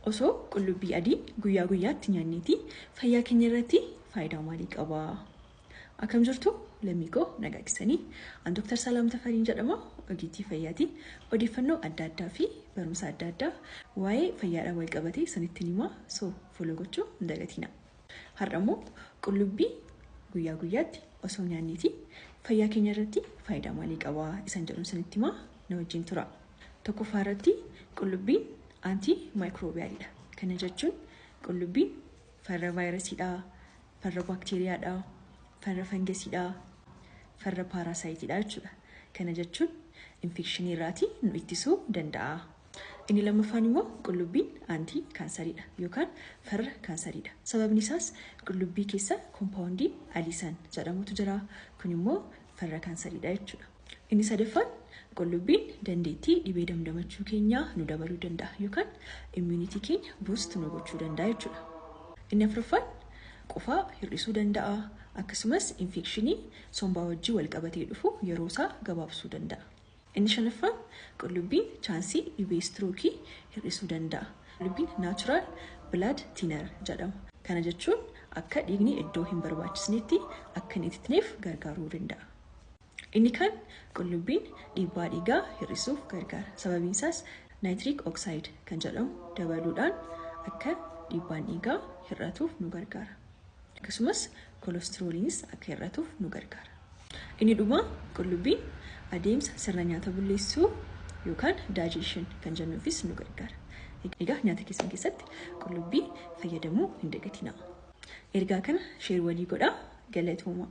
Osoo qullubbii adii guyyaa guyyaatti nyaanneeti fayyaa keenya irratti faayidaa maalii qaba? Akkam jirtu lammii koo, nagaa keessanii? An Dr. Salaam Tafariin jedhama, ogeettii fayyaati. Odeeffannoo adda addaa fi barumsa adda addaa waa'ee fayyaadhaan wal qabatee sanittiin himaa, so follow gochuu hin dagatina. Har'a immoo qullubbii guyyaa guyyaatti osoo nyaanneeti fayyaa keenya irratti faayidaa maalii qaba isan jedhu sanitti himaa, na wajjin tura. Tokkoffaa irratti qullubbiin antimicrobialidha. Kana jechuun qullubbiin farra vaayirasiidha, farra baakteeriyaadha, farra fangasiidha, farra parasiteiidha jechuudha. Kana jechuun infekshinii irraatii nu ittisuu danda'a. Inni lammaffaan immoo qullubbiin anti canceriidha yookaan farra kaansariidha. Sababni isaas qullubbii keessa compoundii allicin jedhamutu jira. Kun immoo farra kaansariidha jechuudha. Inni sadaffaan qullubbiin dandeettii dhibee damdamachuu keenyaa nu dabaluu danda'a yookaan immunity keenya boost nu gochuu danda'a jechuudha. Inni afuraffaan qufaa hir'isuu danda'a. Akkasumas infekshinii sombaa wajjin wal qabatee dhufu yeroo isaa gabaabsuu danda'a. Inni shanaffaan qullubbiin chanceii dhibee strokeii hir'isuu danda'a. Qullubbiin natural blood thinner jedhama. Kana jechuun akka dhiigni iddoo hin barbaachisnetti akka hin ititneef gargaaruu danda'a. Inni kaan qullubbiin dhiibbaa dhiigaa hir'isuuf gargaara. Sababiin isaas nitric oxide kan jedhamu dabaluudhaan akka dhiibbaan dhiigaa hir'atuuf nu gargaara. Akkasumas cholesteroliinis akka hir'atuuf nu gargaara. Inni dhumaa qullubbiin adeemsa sirna nyaata bulleessuu yookaan digestion kan jennuufis nu gargaara. Egaa nyaata keessan keessatti qullubbii fayyadamuu hin dagatinaa. Ergaa kana share walii godhaa, galatoomaa.